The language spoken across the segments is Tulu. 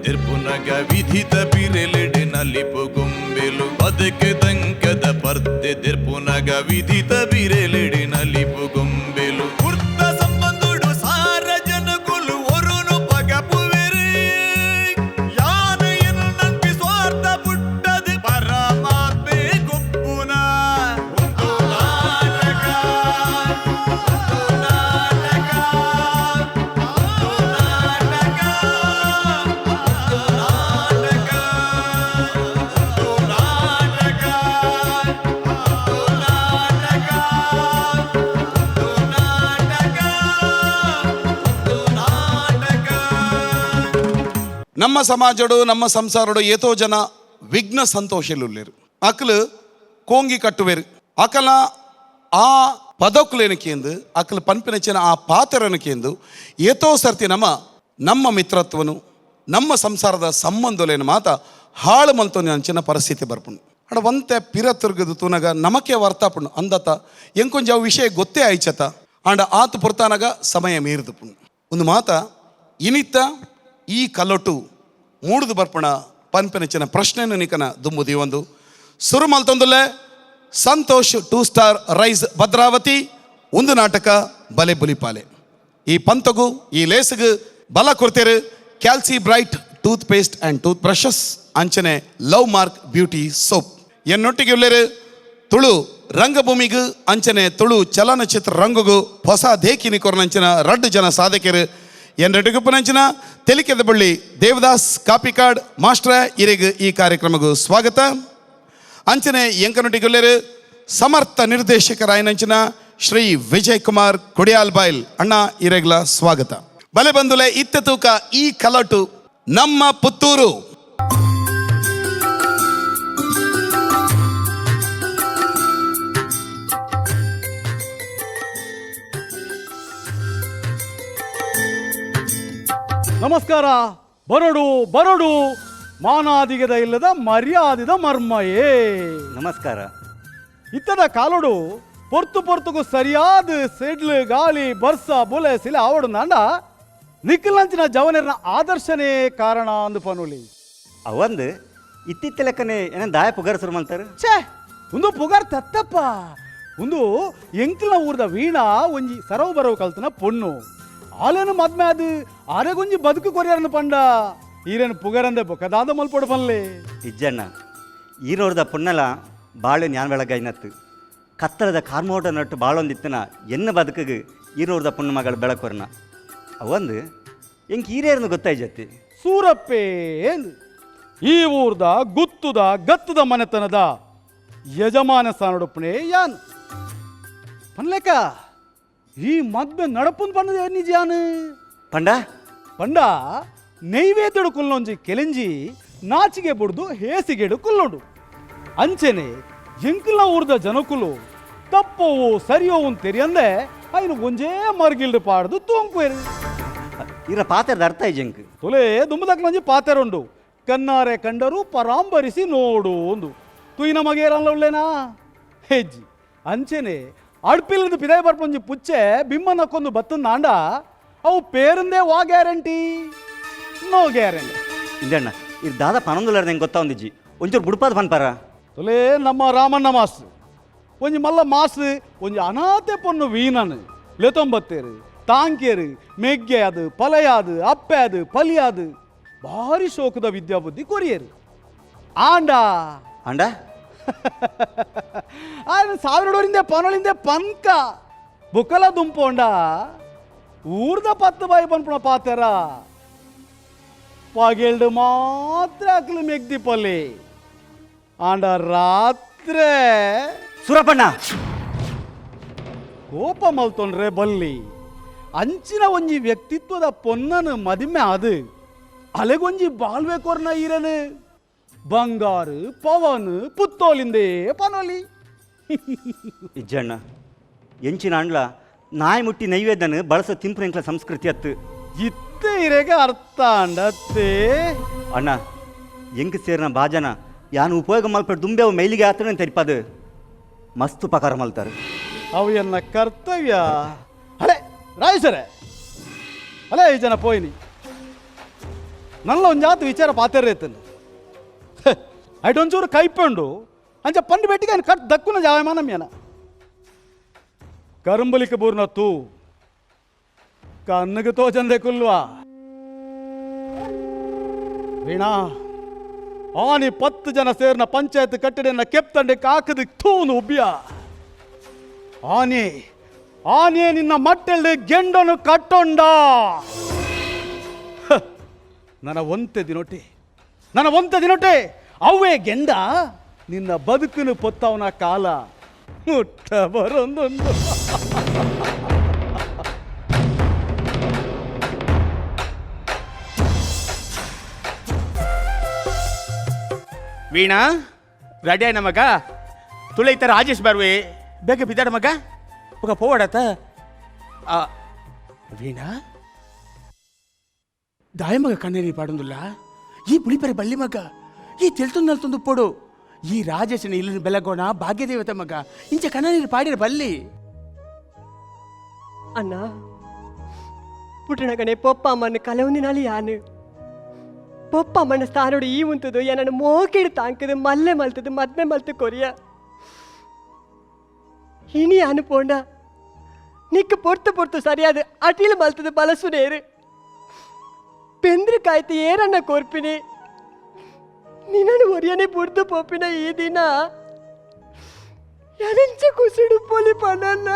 ತೆರ್ಪುನಗ ವಿಧಿತ ಬಿರೆಲೆಡೆ ನಲಿಪು ಗೊಂಬೆಲು ಬದುಕು ದಂಕದ ಪರ್ದೆ ತೆರ್ಪುನಗ ವಿಧಿತ ಬಿರೆಲೆಡೆ ನಲಿಪು ಗೊಂಬೆಲು ಕುರ್ತ ಸಂಬಂಧುಡು ಸಾರ ಜನಕುಲು ಒರುನು ಪಗಪುವೆರು ಯಾನು ಎನ್ನು ನಂಬಿ ಸ್ವಾರ್ಥ ಪುಟ್ಟದು ಪರಮಾತ್ಮೆ ಗೊಪ್ಪುನ ಒಂದು ನಾಟಕ ಒಂದು ನಾಟಕ ಒಂದು ನಾಟಕ ಒಂದು ನಾಟಕ ಒಂದು ನಾಟಕ ಒಂದು ನಾಟಕ ಒಂದು ನಾಟಕ ಒಂದು ನಾಟಕ. ನಮ್ಮ ಸಮಾಜಡು ನಮ್ಮ ಸಂಸಾರಡು ಏತೋ ಜನ ವಿಘ್ನ ಸಂತೋಷಲುಲ್ಲೇರು ಅಕ್ಲು ಕೋಂಗಿ ಕಟ್ಟುವೇರು ಅಕಲ ಆ ಪದೊಕ್ಲೇನಕೇಂದು ಅಕಲು ಪನ್ಪಿನಚಿನ ಆ ಪಾತ್ರನಕೇಂದು ಏತೋ ಸರ್ತಿ ನಮ್ಮ ನಮ್ಮ ಮಿತ್ರತ್ವನು ನಮ್ಮ ಸಂಸಾರದ ಸಂಬಂಧಲೇನು ಮಾತ ಹಾಳು ಮಲ್ತೊಂದು ಅಂಚಿನ ಪರಿಸ್ಥಿತಿ ಬರ್ಪುಂಡು. ಅಡ ಒಂತೆ ಪಿರ ತಿರುಗದು ತೂನಗ ನಮಕೆ ವರ್ತಪುಂಡು ಅಂದತ ಎಂಕೊಂಜ ಅವು ವಿಷಯ ಗೊತ್ತೇ ಆಯ್ಚತ ಆಂಡ ಆತು ಪುರ್ತಾನಗ ಸಮಯ ಮೀರಿದು ಪುಂಡು. ಒಂದು ಮಾತ ಇನಿತ ಈ ಕಲೊಟು ಮೂಡುದು ಬರ್ಪಣ ಪನ್ಪೆನಚಿನ ಪ್ರಶ್ನೆಯನ್ನು ನಿಕನ ದುಂಬು ದಿವಂದು ಸುರು ಮಲ್ತೊಂದುಲ್ಲೆ Santosh two star rice Bhadravati ಒಂದು ನಾಟಕ ಬಲೆ ಬುಲಿಪಾಲೆ. ಈ ಪಂತಗು ಈ ಲೇಸುಗು ಬಲ ಕೊಡ್ತೇರು Calci Bright toothpaste and toothbrushes ಅಂಚನೆ ಲವ್ ಮಾರ್ಕ್ ಬ್ಯೂಟಿ ಸೋಪ್. ಎನ್ನೊಟ್ಟಿಗೆ ಉಲ್ಲೇರು ತುಳು ರಂಗಭೂಮಿಗು ಅಂಚನೆ ತುಳು ಚಲನಚಿತ್ರ ರಂಗಗು ಹೊಸ ದೇಕಿನಿ ಕೊರನಂಚಿನ ರಡ್ಡು ಜನ ಸಾಧಕರು ಎನ್ನೊಟ್ಟಿಗೆ ತೆಲಿಕೆದ ಬಳ್ಳಿ ದೇವದಾಸ್ ಕಾಪಿಕಾಡ್ ಮಾಸ್ಟ್ರ ಇರೆಗ್ ಈ ಕಾರ್ಯಕ್ರಮಗೂ ಸ್ವಾಗತ. ಅಂಚನೆ ಎಂಕನೊಟ್ಟಿಗುಲ್ಲೇರು ಸಮರ್ಥ ನಿರ್ದೇಶಕರಾಯನಂಚಿನ ಶ್ರೀ ವಿಜಯ್ ಕುಮಾರ್ ಕೊಡಿಯಾಲ್ ಬಾಯ್ಲ್ ಅಣ್ಣ ಇರೆಗ್ಲ ಸ್ವಾಗತ. ಬಲೆ ಬಂದುಲೆ ಇತ್ತ ತೂಕ ಈ ಕಲಟು ನಮ್ಮ ಪುತ್ತೂರು. ನಮಸ್ಕಾರ. ಬರಡು ಬರಡು ಮಾನಾದಿಗದ ಇಲ್ಲದ ಮರ್ಯಾದಿದ ಮರ್ಮಯೇ. ನಮಸ್ಕಾರ. ಇತ್ತದ ಕಾಲೋಡು ಪೊರ್ತು ಪೊರ್ತುಗು ಸರಿಯಾದ ಸಿಡ್ಲು ಗಾಳಿ ಬರ್ಸ ಬುಲೆ ಸಿಲೆ ಆವಡು ನಾಂಡ ನಿಕ್ಕಲಂಚಿನ ಜವನರ್ನ ಆದರ್ಶನೇ ಕಾರಣ ಅಂದು ಪನುಲಿ. ಅವಂದು ಇತ್ತಿತ್ತ ಲೆಕ್ಕನೆ ಏನ ದಾಯ ಪುಗರ್ ಶುರು ಮಾಡ್ತಾರೆ. ಛೇ, ಒಂದು ಪುಗಾರ್ ತತ್ತಪ್ಪ. ಒಂದು ಎಂಕ್ಲ ಊರ್ದ ವೀಣಾ ಒಂಜಿ ಸರವು ಬರವು ಕಲ್ತನ ಪೊಣ್ಣು ಆಲೇನು ಮದ್ಮೆ ಅದು ಆರೆಗೊಂಜಿ ಬದುಕು ಕೊರಿಯರನ್ನು ಪಂಡ ಈರೇನು ಪುಗರಂದೆ ಬೊಕ್ಕದಾದ ಮಲ್ಪೊಡು ಪನ್ಲೆ. ಇಜ್ಜಣ್ಣ, ಈರೋರ್ದ ಪುಣ್ಣಲ ಬಾಳು ಜ್ಞಾನ ಬೆಳಗಾಯಿನತ್ತು ಕತ್ತಲದ ಕಾರ್ಮೋಟ ನಟ್ಟು ಬಾಳೊಂದಿತ್ತನ ಎನ್ನ ಬದುಕಿಗೆ ಈರೋರ್ದ ಪುಣ್ಣ ಮಗಳ ಬೆಳಕೊರ್ನ ಅವಂದು ಎಂಕ್ ಈರೇರ್ನು ಗೊತ್ತಾಯ್ಜತ್ತಿ. ಸೂರಪ್ಪೇ ಎಂದು ಈ ಊರ್ದ ಗುತ್ತುದ ಗತ್ತದ ಮನೆತನದ ಯಜಮಾನ ಸ್ಥಾನೊಡಪ್ಪಣೆ ಯಾನ್ ಪನ್ಲೇಕ ಈ ಮದ್ವೆ ನಡಪುನ್ ಪನ್ನದ ನಿಜಾನು. ಪಂಡ ಪಂಡ ನೈವೇದ್ಯಡು ಕುಲ್ಲೊಂಜಿ ಕೆಲೆಂಜಿ ನಾಚಿಗೆ ಬುಡ್ದು ಹೇಸಿಗೆಡು ಕುಲ್ಲೊಂಡು ಅಂಚೆನೆ ಎಂಕುಲ ಊರ್ದ ಜನಕುಲು ತಪ್ಪವು ಸರಿಯೋವು ತೆರಿಯಂದೆ ಐನು ಒಂಜೇ ಮರ್ಗಿಲ್ಡು ಪಾಡ್ದು ತೂಂಕುವೆರು. ಈರ ಪಾತ್ರದ ಅರ್ಥ ಆಯ್ಜಂಕ್. ತುಲೆ ದುಂಬದಕ್ಲೊಂಜಿ ಪಾತೆರುಂಡು ಕನ್ನಾರೆ ಕಂಡರು ಪರಾಂಬರಿಸಿ ನೋಡು ಒಂದು ತುಯಿನ ಮಗೇರಲ್ಲ ಉಳ್ಳೇನಾ ಹೆಜ್ಜಿ ಅಂಚೆನೆ ಅಡ್ಪಿಲ್ಲದ ಪಿದಾಯಿ ಬರ್ಪೊಂಜಿ ಪುಚ್ಚೆ ಬಿಮ್ಮನಕ್ಕೊಂದು ಬತ್ತಂದಾಂಡ ಅವು ಪೇರಂದೇ ವಾ ಗ್ಯಾರಂಟಿ ನೋ ಗ್ಯಾರಂಟಿ. ಇಂದಣ್ಣ, ಇದು ದಾದ ಪನೊಂದುಲಾರ್ದ ಹೆಂಗೆ ಗೊತ್ತಾ ಒಂದಿಜ್ಜಿ, ಒಂಚೂರು ಬುಡ್ಪಾದ ಪನ್ಪಾರ. ತುಲೇ ನಮ್ಮ ರಾಮಣ್ಣ ಮಾಸ್ ಒಂಜಿ ಮಲ್ಲ ಮಾಸ್ ಒಂಜಿ ಅನಾಥೆ ಪೊಣ್ಣು ವೀಣನು ಲೆತೊಂಬತ್ತೇರು ತಾಂಕೇರು ಮೆಗ್ಗೆಯಾದು ಪಲೆಯಾದು ಅಪ್ಪೆಯಾದು ಪಲಿಯಾದು ಭಾರಿ ಶೋಕದ ವಿದ್ಯಾಬುದ್ಧಿ ಕೊರಿಯರು ಆಂಡ ಅಂಡ ఆయన ಸಾವಿರಡೋರಿಂದ ಪನೊಳಿಂದೆ ಪನ್ಕ ಬುಕ್ಕಲ ದುಂಪೋಂಡ ಊರ್ದ ಪತ್ತು ಬಾಯಿ ಪನ್ಪುಣ ಪಾತೆರ ಪಗೆಲ್ಡು ಮಾತ್ರ ಅಕ್ಲು ಮೆಗ್ದಿ ಪಲ್ಲಿ ಆಂಡ ರಾತ್ರೆ ಸೂರಪ್ಪಣ್ಣ ಕೋಪ ಮಲ್ತೊಂಡ್ರೆ ಬಲ್ಲಿ ಅಂಚಿನ ಒಂಜಿ ವ್ಯಕ್ತಿತ್ವದ ಪೊನ್ನನು ಮದಿಮೆ ಅದು ಅಲೆಗೊಂಜಿ ಬಾಳ್ವೆ ಕೊರ್ನ ಈರನು ಬಂಗಾರು ಪವನ್ ಪುತ್ತೋಲಿಂದೇ ಪನೊಲಿ. ಇಜ್ಜಣ್ಣ, ಎಂಚಿನ ಅಂಡ್ಲ ನಾಯಿ ಮುಟ್ಟಿ ನೈವೇದ್ಯನ ಬಳಸೋ ತಿಂಪು ಎಂಕ್ಲ ಸಂಸ್ಕೃತಿ ಅತ್ತು. ಇತ್ತ ಇರೆಗೆ ಅರ್ಥ ಅಂಡತ್ತೆ. ಅಣ್ಣ, ಎಂಕ್ ಸೇರಿನ ಬಾಜನ ಯಾನು ಉಪಯೋಗ ಮಲ್ಪೆಡ್ ದುಂಬೆ ಅವು ಮೈಲಿಗೆ ಆತನ ತೆರಿಪದು ಮಸ್ತ್ ಉಪಕಾರ ಮಲ್ತಾರೆ. ಅವು ಎನ್ನ ಕರ್ತವ್ಯ. ಅಲೆ ರಾಯಸರೇ, ಅಲೆ ಈ ಜನ ಪೋಯಿನಿ. ನಲ್ಲ ಒಂಜಾತ ವಿಚಾರ ಪಾತೆರೇತನು ಐಟ್ ಒಂಚೂರು ಕೈಪಂಡು ಅಂಚ ಪಂಡು ಬೆಟ್ಟಿಗೆ ఆయన ಕಟ್ ದಕ್ಕುನ ಜಾಯಮಾನ ಮೇನ ಕರುಂಬಲಿಕ ಬೂರ್ನ ತೂ ಕಣ್ಣಗೆ ತೋಚಂದೆ ಕುಲ್ವಾ ವೀಣಾ ಆನಿ 10 ಜನ ಸೇರ್ನ ಪಂಚಾಯತ್ ಕಟ್ಟಡನ್ನ ಕೆಪ್ತಂಡೆ ಕಾಕದ ತೂನು ಉಬ್ಬಿಯ ಆನೆ ಆನೆ ನಿನ್ನ ಮಟ್ಟೆಲ್ಡು ಗೆಂಡನು ಕಟ್ಟೊಂಡ. ನನ್ನ ಒಂತೆ ದಿನೊಟ್ಟೆ, ನನ್ನ ಒಂತೆ ದಿನೊಟ್ಟೆ ಅವೇ ಗೆಂಡ ನಿನ್ನ ಬದುಕನ್ನು ಪೊತ್ತವನ ಕಾಲ ಮುಟ್ಟ ಬರೊಂದೊಂದು. ವೀಣಾ ರೆಡಿ ಆಯ್ನ ಮಗ? ತುಳೈತ ರಾಜೇಶ್ ಬರ್ವೆ, ಬೇಗ ಬಿದ್ದಾಡ ಮಗ, ಮಗ ಪೋವಾಡತ. ಆ, ವೀಣಾ ದಾಯ ಮಗ ಕಣ್ಣೀರಿ ಪಾಡೊಂದುಲ್ಲ. ಈ ಪುಳಿಪರೆ ಬಳ್ಳಿ ಮಗ, ಈ ತೆಲ್ತೊಂದು ನಲ್ತೊಂದು ಪೊಡು. ಈ ರಾಜೇಶನ ಇಲ್ಲಿನ ಬೆಲಗೋಣ ಭಾಗ್ಯದೇವತೆ ಮಗ, ಇಂಚ ಕಣ್ಣೀರು ಪಾಡಿರ ಬಲ್ಲಿ. ಅಣ್ಣ ಪುಟ್ಟಣಗಣೆ ಪೊಪ್ಪ ಅಮ್ಮನ ಕಲವೊಂದಿನಾಲಿ ಯಾನು ಪೊಪ್ಪ ಅಮ್ಮನ ಸ್ಥಾನೋಡು ಈ ಉಂತದು ಏನನ್ನು ಮೋಕಿಡು ತಾಂಕದು ಮಲ್ಲೆ ಮಲ್ತದು ಮದ್ಮೆ ಮಲ್ತು ಕೊರಿಯ ಇನಿ ಅನುಪೋಂಡ ನಿಕ್ಕ ಪೊರ್ತು ಪೊರ್ತು ಸರಿಯಾದ ಅಟಿಲು ಮಲ್ತದು ಬಲಸುನೇರು ಪೆಂದ್ರ ಕಾಯ್ತು ಏರನ್ನ ಕೋರ್ಪಿನಿ ನಿನ್ನನ್ನು ಒರಿಯನೆ ಬುಡ್ದು ಪೋಪಿನ ಈ ದಿನ ಎರಿಂಚ ಕುಸಿಡು ಪೊಲಿ ಪನನ್ನ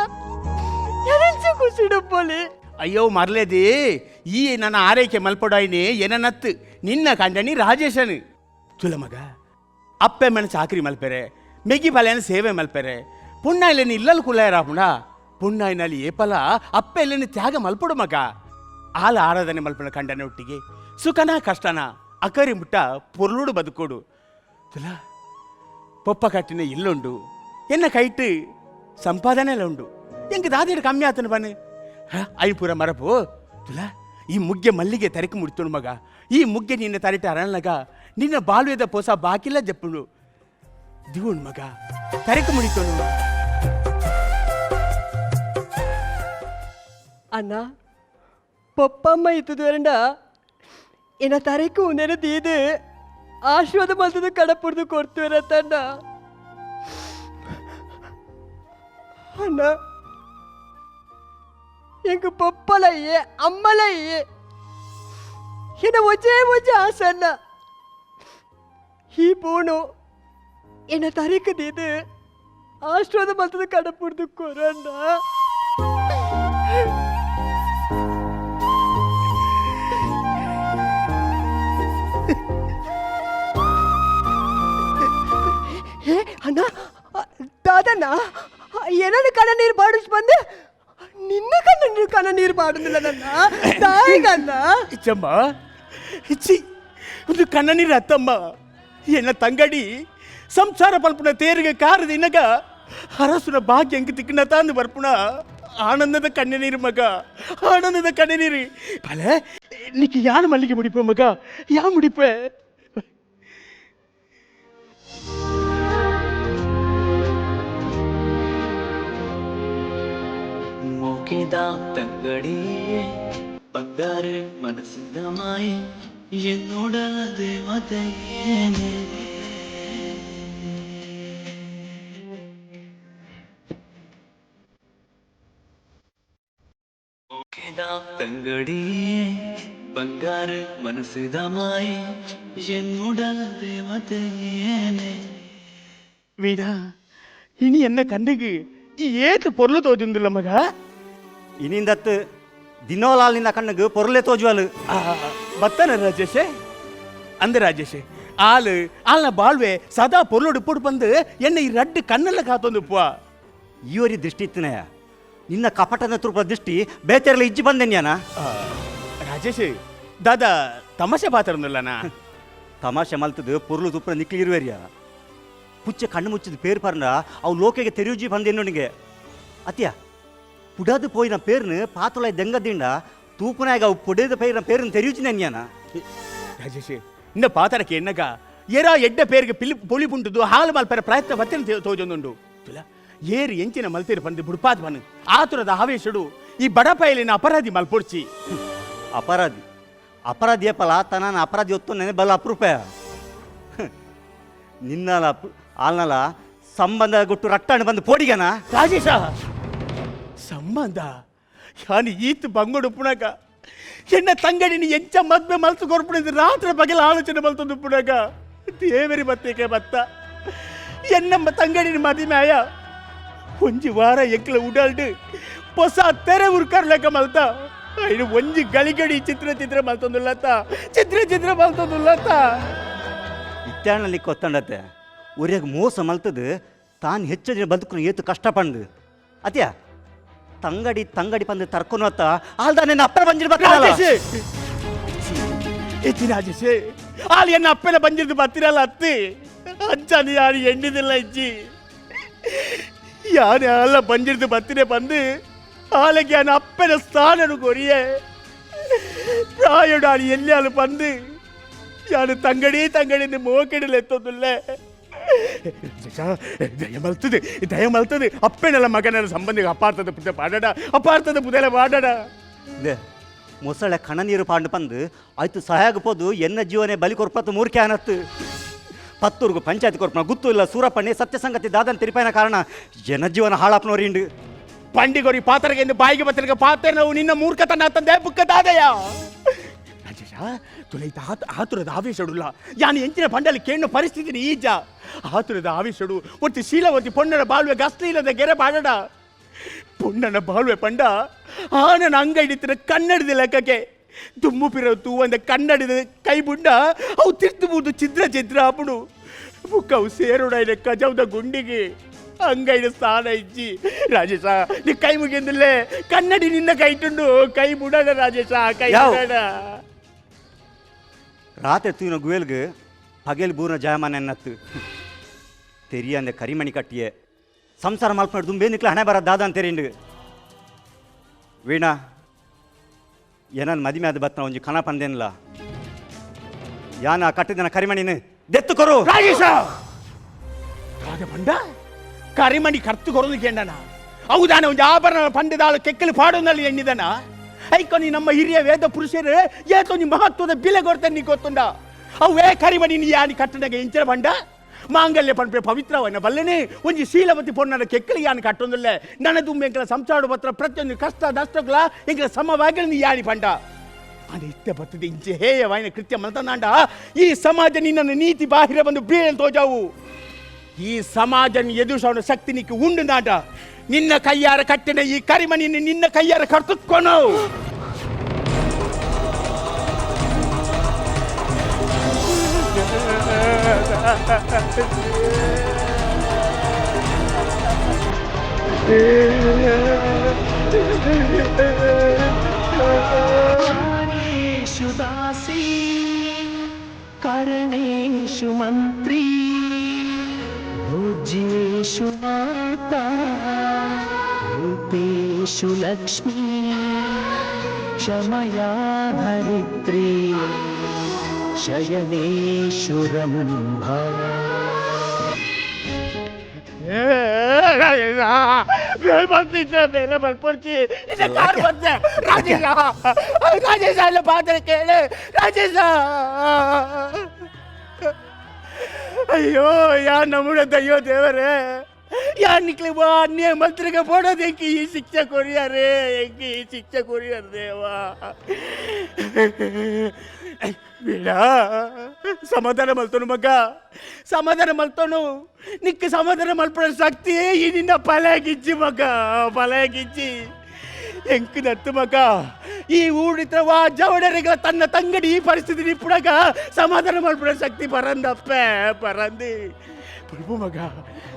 ಎರಿಂಚ ಕುಸಿಡು ಪೊಲಿ. ಅಯ್ಯೋ ಮರ್ಲೇದಿ, ಈ ನನ್ನ ಆರೈಕೆ ಮಲ್ಪೊಡಾಯಿನಿ ಏನನ್ನತ್ತು ನಿನ್ನ ಕಂಡನಿ ರಾಜೇಶನು ತುಲ ಮಗ. ಅಪ್ಪೆ ಮನ ಚಾಕ್ರಿ ಮಲ್ಪೆರೆ, ಮೆಗಿ ಬಲೆನ ಸೇವೆ ಮಲ್ಪೆರೆ, ಪುಣ್ಣಾಯಿಲೆನಿ ಇಲ್ಲಲ್ ಕುಲ್ಲಾಯರಾಪುಂಡ ಪುಣ್ಣಾಯಿನಲ್ಲಿ ಏಪಲ ಅಪ್ಪೆ ಇಲ್ಲని ತ್ಯಾಗ ಮಲ್ಪೊಡು ಮಗ. ಆಲ ಆರಾಧನೆ ಮಲ್ಪನ ಕಂಡನೆ ಒಟ್ಟಿಗೆ ಸುಖನ ಕಷ್ಟನ ಅಕರಿ ಮುಟ್ಟ ಪೊರ್ಲುಡು ಬದುಕೋಡು ತುಲ. ಪೊಪ್ಪ ಕಟ್ಟಿನ ಇಲ್ಲುಂಡು, ಎನ್ನ ಕೈಟ್ ಸಂಪಾದನೆ ಎಲ್ಲ ಉಂಡು, ಎಂಕ್ ದಾದಿಡು ಕಮ್ಮಿ ಆತನು ಬನ್ನಿ I ಪೂರ ಮರಪು ತುಲ. ಈ ಮುಗ್ಗೆ ಮಲ್ಲಿಗೆ ತರಿಕು ಮುಡ್ತುಣು ಮಗ, ಈ ಮುಗ್ಗೆ ನಿನ್ನ ತರಿಟ ಅರಣ್ಲಗ ನಿನ್ನ ಬಾಲ್ಯದ ಪೋಸ ಬಾಕಿಲ್ಲ ಜಪ್ಪುಂಡು ದಿವುಣ್ ಮಗ, ತರಿಕು ಮುಡಿತುಣು. ಅಣ್ಣ ಪೊಪ್ಪಮ್ಮ ಇತ್ತದು ಎರಡ ಎನ್ನ ತರೆಕು ಉಂದೆನ ದೀದು ಆಶೀರ್ವಾದ ಮಲ್ತದು ಕಡಪುಡ್ದು ಕೊಡ್ತುವೆರ ತನ್ನ ಅಣ್ಣ. ಎಂಕ್ ಪೊಪ್ಪಲಯ್ಯೆ ಅಮ್ಮಲಯ್ಯೆ ಎನ್ನ ಒಜೆ ಒಜೆ ಆಸನ್ನ ಈ ಪೋಣು ಎನ್ನ ತರೆಕು ದೀದು ಆಶೀರ್ವಾದ ಮಲ್ತದು ಕಡಪುಡ್ದು ಕೊರಣ್ಣ. ಏ ಅಣ್ಣ ದಾದಣ್ಣ ಏನನ್ನು ಕಣ್ಣ ನೀರು ಬಾಡಿಸ್ ಬಂದೆ, ನಿನ್ನ ಕಣ್ಣ ನೀರು ಕಣ್ಣ ನೀರು ಬಾಡುದಿಲ್ಲ ನನ್ನ ತಾಯಿಗಣ್ಣ. ಇಚ್ಚಮ್ಮ ಇಚ್ಚಿ ಒಂದು ಕಣ್ಣ ನೀರು ಅತ್ತಮ್ಮ. ಎನ್ನ ತಂಗಡಿ ಸಂಸಾರ ಪಲ್ಪುನ ತೇರಿಗೆ ಕಾರದ ಇನ್ನಗ ಅರಸುನ ಭಾಗ್ಯ ಎಂಕ್ ತಿಕ್ಕನ ತಾಂದು ಬರ್ಪುಣ ಆನಂದದ ಕಣ್ಣನೀರು ಮಗ, ಆನಂದದ ಕಣ್ಣನೀರು. பல இன்னைக்கு யார் மல்லிகை முடிப்ப மக, யா முடிப்ப? ಮೋಕೆದ ತಂಗಡಿಯೇ ಬಂಗಾರ ಮನಸ್ಸಿನ ಮಾಯೆ என்னோட தேவதையே. ಮೋಕೆದ ತಂಗಡಿಯೇ ಬಂಗಾರ ಮನಸ್ಸಿದ ಮಾಯೆ என்னோட தேவதையே. வீடா இனி என்ன கண்ணுக்கு ಏತು ಪೊರ್ಲು ತೋಜುಂದಿಲ್ಲ ಮಗ. ಇನಿಂದತ್ತು ದಿನೋಲಾಲ್ ನಿನ್ನ ಕಣ್ಣಿಗೆ ಪೊರ್ಲೆ ತೋಜುವಲು. ಬತ್ತನ ರಾಜೇಶೆ ಅಂದ ರಾಜೇಶೆ ಆಲು ಆಲ್ನ ಬಾಳ್ವೆ ಸದಾ ಪೊರ್ಲುಡು ಪೊಡು ಬಂದು ಎನ್ನ ಈ ರಡ್ಡು ಕಣ್ಣೆಲ್ಲ ಕಾತೊಂದು ಪುವ. ಈ ಒರಿ ದೃಷ್ಟಿ ಇತ್ತನೆಯ ನಿನ್ನ ಕಪಟದ ತುರುಪ ದೃಷ್ಟಿ ಬೇತೆರ್ಲ ಇಜ್ಜಿ ಬಂದೆನ್ಯಾನ. ರಾಜೇಶ್ ದಾದಾ ತಮಾಷೆ ಪಾತ್ರನಲ್ಲನಾ? ತಮಾಷೆ ಮಲ್ತದು ಪೊರ್ಲು ತುಪ್ಪ ನಿಕ್ಲಿರುವೆರಿಯ ಪುಚ್ಚೆ ಕಣ್ಣು ಮುಚ್ಚಿದ ಪೇರು ಪರ್ನ ಅವು ಲೋಕೆಗೆ ತೆರಿಯುಜಿ ಬಂದೆನ್ನುನಿಗೆ ಅತ್ಯ ಪುಡದು ಪೋಯಿನ ಪೇರ್ನು ಪಾತೊಳ ದೆಂಗದಿಂಡ ತೂಪುನಾಗ ಅವು ಪುಡದ ಪೈರಿನ ಪೇರ್ನು ತೆರಿಯುಜಿ ನೆನ್ಯಾನ. ರಾಜೇಶ್ ಇನ್ನ ಪಾತರಕ್ಕೆ ಎನ್ನಗ ಏರಾ ಎಡ್ಡ ಪೇರಿಗೆ ಪಿಲಿ ಪೊಳಿ ಪುಂಟುದು ಹಾಲು ಮಲ್ಪರ ಪ್ರಯತ್ನ ಬತ್ತಿನ ತೋಜೊಂದುಂಡು ತುಲ. ಏರು ಎಂಚಿನ ಮಲ್ತೇರು ಬಂದು ಬುಡ್ಪಾದ್ ಬನ್ನು ಆತುರದ ಆವೇಶಡು ಈ ಬಡಪಾಯಲಿನ ಅಪರಾಧಿ ಮಲ್ಪೊಡ್ಚಿ. ಅಪರಾಧಿ ಅಪರಾಧಿಯ ಪಲ ತನ್ನ ಅಪರಾಧಿ ಹೊತ್ತು ನೆನೆ ಬಲ ಅಪರೂಪ. ನಿನ್ನಲ ಆಲ್ನಲ ಸಂಬಂಧ ಗುಟ್ಟು ರಟ್ಟಣೆ ಬಂದು ಪೋಡಿಗನ ರಾಜೇಶ ಸಂಬಂಧ ಯಾನು ಈತ್ ಬಂಗುಡು ಪುಣಕ ಎನ್ನ ತಂಗಡಿని ಎಂಚ ಮದ್ವೆ ಮಲ್ತು ಕೊರ್ಪುಣಿಂದ ರಾತ್ರಿ ಬಗೆಲ ಆಲೋಚನೆ ಮಲ್ತೊಂದು ಪುಣಕ ದೇವರಿ ಬತ್ತೇಕೆ ಬತ್ತ ಎನ್ನಮ್ಮ ತಂಗಡಿನ ಮದಿಮಾಯ ಒಂಜಿ ವಾರ ಎಂಕ್ಲ ಉಡಲ್ಡು ಹೊಸ ತೆರೆ ಉರ್ಕರ್ ಲೆಕ್ಕ ಮಲ್ತ ಐನು ಒಂಜಿ ಗಳಿಗಡಿ ಚಿತ್ರ ಚಿತ್ರ ಮಲ್ತೊಂದುಲ್ಲತ್ತ ಚಿತ್ರ ಚಿತ್ರ ಮಲ್ತೊಂದುಲ್ಲತ್ತ. ಇತ್ತಾಣಲ್ಲಿ ಕೊತ್ತಂಡತ್ತೆ ಒರ್ಯಾಗ ಮೋಸ ಮಲ್ತದು ತಾನು ಹೆಚ್ಚು ದಿನ ಬದುಕು ಏತು ಕಷ್ಟ ಪಂಡು ಅತ್ಯ ತಂಗಡಿ ತಂಗಡಿ ಪಂದು ತರ್ಕೊನು ಅತ್ತ ಆಲ್ದ ನಿನ್ನ ಅಪ್ಪನ ಬಂದಿರ್ಬೇಕಲ್ಲ. ರಾಜೇಶ್ ಎತ್ತಿ ರಾಜೇಶ್ ಆಲ್ ಎನ್ನ ಅಪ್ಪನ ಬಂದಿದ್ದು ಬತ್ತಿರಲ್ಲ ಅತ್ತಿ ಅಂಚಾನಿ ಯಾರು ಎಣ್ಣಿದಿಲ್ಲ ಇಜ್ಜಿ ಯಾರು ಅಲ್ಲ ಬಂದಿದ್ದು ಬತ್ತಿನೇ ಬಂದು ಆಲಕ್ಕೆ ಯಾನ ಅಪ್ಪನ ಸ್ಥಾನನು ಕೊರಿಯೆ ಪ್ರಾಯಡು ಎಲ್ಲಿ ಅಲ್ಲಿ ಬಂದು ಯಾರು ತಂಗಡಿ ತಂಗಡಿ ಮೋಕೆಡಲು ಎತ್ತೊಂದುಲ್ಲೆ. ದಯ ಮಲ್ತದೆ ದಯ ಮಲ್ತದೆ ಅಪ್ಪನೆಲ್ಲ ಮಗನೆಲ್ಲ ಸಂಬಂಧಿಗೆ ಅಪಾರ್ಥದ ಪುಟ್ಟ ಪಾಡಡ ಅಪಾರ್ಥದ ಪುದೆಲ್ಲ ಪಾಡಡ. ಮೊಸಳೆ ಕಣ ನೀರು ಪಾಂಡು ಪಂದು ಆಯ್ತು ಸಹಾಯಕ ಪೋದು ಎನ್ನ ಜೀವನೆ ಬಲಿ ಕೊರ್ಪತ್ತು ಮೂರ್ಖೆ ಆನತ್ತು ಪತ್ತೂರ್ಗು ಪಂಚಾಯತ್ ಕೊರ್ಪನ ಗುತ್ತು ಇಲ್ಲ ಸೂರಪ್ಪಣ್ಣೆ ಸತ್ಯ ಸಂಗತಿ ದಾದನ್ ತಿರುಪಾಯನ ಕಾರಣ ಜನ ಜೀವನ ಹಾಳಾಪ್ನೋರಿಂಡು. ಪಂಡಿಗೊರಿ ಪಾತ್ರಗೆ ಎಂದು ಬಾಯಿಗೆ ಬತ್ತರಿಗೆ ಪಾತ್ರ ನಾವು ನಿನ್ನ ಮೂರ್ಖತನ ತಂದೆ ಬುಕ್ಕ ದಾದಯ್ಯ. ರಾಜೇಶ ತುಲೈತ ಆತ ಆತುರದ ಆವೇಶಡುಲ್ಲ ಯಾನು ಎಂಚಿನ ಪಂಡಲಿ ಕೇಣ್ಣು ಪರಿಸ್ಥಿತಿ ಈಜ ಆತುರದ ಆವೇಶಡು ಒತ್ತಿ ಶೀಲವತಿ ಪೊಣ್ಣನ ಬಾಳುವೆ ಗಸ್ಲಿಲ್ಲದ ಗೆರೆ ಬಾಡಡ ಪೊಣ್ಣನ ಬಾಳುವೆ ಪಂಡ ಆನನ ಅಂಗ ಹಿಡಿತಿರ ಕನ್ನಡದ ಲೆಕ್ಕಕ್ಕೆ ದುಮ್ಮು ಪಿರ ತೂವಂದ ಕನ್ನಡದ ಕೈ ಬುಂಡ ಅವು ತಿರ್ತು ಚಿದ್ರ ಚಿದ್ರ ಅಪ್ಪುಡು ಬುಕ್ಕವು ಸೇರುಡ ಕಜೌದ ಗುಂಡಿಗೆ ಅಂಗೈನ ಸ್ಥಾನ ಇಜ್ಜಿ. ರಾಜೇಶ ನೀ ಕೈ ಮುಗಿಂದಿಲ್ಲೇ ಕನ್ನಡಿ ನಿನ್ನ ಕೈ ಇಟ್ಟುಂಡು ಕೈ ಬುಡಣ ರಾಜೇಶ ಕೈ ಬುಡಣ. ರಾತ್ರಿ ತೂನ ಗುವೆಲ್ಗ್ ಪಗೆಲ್ ಬೂರ್ನ ಜಯಮಾನ ಎನ್ನತ್ತು ತೆರಿಯಂದೆ ಕರಿಮಣಿ ಕಟ್ಟಿಯೆ ಸಂಸಾರ ಮಲ್ಪನಾಡು ದುಂಬೆ ನಿಕ್ಲ ಹಣೆ ಬರ ದಾದ ಅಂತೇರಿಂಡು. ವೀಣಾ ಏನನ್ ಮದಿಮೆ ಆದ ಬತ್ತನ ಒಂಜಿ ಕಣ ಪಂದೇನ್ಲ ಯಾನ ಕಟ್ಟಿದನ ಕರಿಮಣಿನ ದೆತ್ತು ಕೊರು. ರಾಜೇಶ ರಾಜ ಪಂಡ ಕರಿಮಣಿ ಕರ್ತು ಕೊರದು ಕೇಂಡನ ಹೌದಾನೆ ಒಂದು ಆಭರಣ ಪಂಡದಾಳು ಕೆಕ್ಕಲು ಪಾಡೋನಲ್ಲಿ ಎಣ್ಣಿದನ ಐಕೊನಿ ನಮ್ಮ ಹಿರಿಯ ವೇದ ಪುರುಷರು ಏತೊಂಜಿ ಮಹತ್ವದ ಬಿಲೆ ಕೊಡ್ತೇನೆ ನೀ ಗೊತ್ತುಂಡ ಅವೇ ಕರಿಮಣಿ ನೀ ಯಾನಿ ಕಟ್ಟಡಗೆ ಇಂಚರ ಪಂಡ ಮಾಂಗಲ್ಯ ಪಂಪೆ ಪವಿತ್ರವನ್ನ ಬಲ್ಲೆನೆ ಒಂಜಿ ಶೀಲವತಿ ಪೊನ್ನಡ ಕೆಕ್ಕಲಿ ಯಾನ್ ಕಟ್ಟೊಂದುಲ್ಲೆ ನನ್ನ ದುಂಬೆ ಎಂಕಲ ಸಂಸಾರ ಪತ್ರ ಪ್ರತಿಯೊಂದು ಕಷ್ಟ ನಷ್ಟಗಳ ಎಂಕಲ ಸಮವಾಗಿ ನೀ ಯಾನಿ ಪಂಡ ಆಂಡ ಇತ್ತೆ ಬರ್ತದೆ ಇಂಚೆ ಹೇಯವಾಯಿನ ಕೃತ್ಯ ಮಲ್ತನಾಂಡ ಈ ಸಮಾಜ ನಿನ್ನನ್ನು ನೀತಿ ಬಾಹಿರ ಬಂದು ಬೀಳಲು ತೋಜಾವು. ಈ ಸಮಾಜ ಎದುರಿಸೋಣ ಶಕ್ತಿ ನಿಕ್ಕೆ ಉಂಡು ನಾಟ ನಿನ್ನ ಕೈಯಾರ ಕಟ್ಟಿನ ಈ ಕರಿಮಣಿಯನ್ನು ನಿನ್ನ ಕೈಯಾರ ಕರ್ತುಕೊನು. ದಾಸಿ ಕರಣೇಶು ಮಂತ್ರಿ ಭೋಜ್ಯೇಷು ಮಾತಾ ರೂಪೇಷು ಲಕ್ಷ್ಮೀ ಕ್ಷಮಯಾ ಧರಿತ್ರಿ ಶಯನೇಶು ರಂಭಾ. ಬೇರೆ ಬರ್ಪೊಡ್ಚಿ ಕಾರ್ ಬಂದೆ ರಾಜೇಶ ರಾಜೇಶ ಎಲ್ಲ ಪಾತ್ರ ಕೇಳು ರಾಜೇಶ. ಅಯ್ಯೋ ಯಾ ನಮ್ಮಡ ಅಯ್ಯೋ ದೇವರೇ ಯಾ ನಿಕ್ಲಿ ಬಾ ಅನ್ಯ ಮಂತ್ರಿಗೆ ಪೋಡೋದು ಎಂಕಿ ಈ ಶಿಕ್ಷೆ ಕೊರಿಯಾರೇ ಎಂಕಿ ಈ ಶಿಕ್ಷೆ ಕೊರಿಯಾರ ದೇವಾ. ವೀಣಾ ಸಮಾಧಾನ ಮಲ್ತೋನು ಮಗ ಸಮಾಧಾನ ಮಲ್ತೋನು ನಿಕ್ಕ ಸಮಾಧಾನ ಮಲ್ಪಡ ಶಕ್ತಿ ಈ ನಿನ್ನ ಪಲೆಗಿಜ್ಜಿ ಮಗ ಪಲೆಗಿಜ್ಜಿ ಎಂಕ್ ದತ್ತು ಮಗ ಈ ಊಡಿತ್ರ ವಾ ಜವಡರಿಗಳ ತನ್ನ ತಂಗಡಿ ಈ ಪರಿಸ್ಥಿತಿ ನಿಪ್ಪುಡಗ ಸಮಾಧಾನ ಮಲ್ಪಡ ಶಕ್ತಿ ಪರಂದಪ್ಪೆ ಪರಂದಿ ಬುಲ್ಪು ಮಗ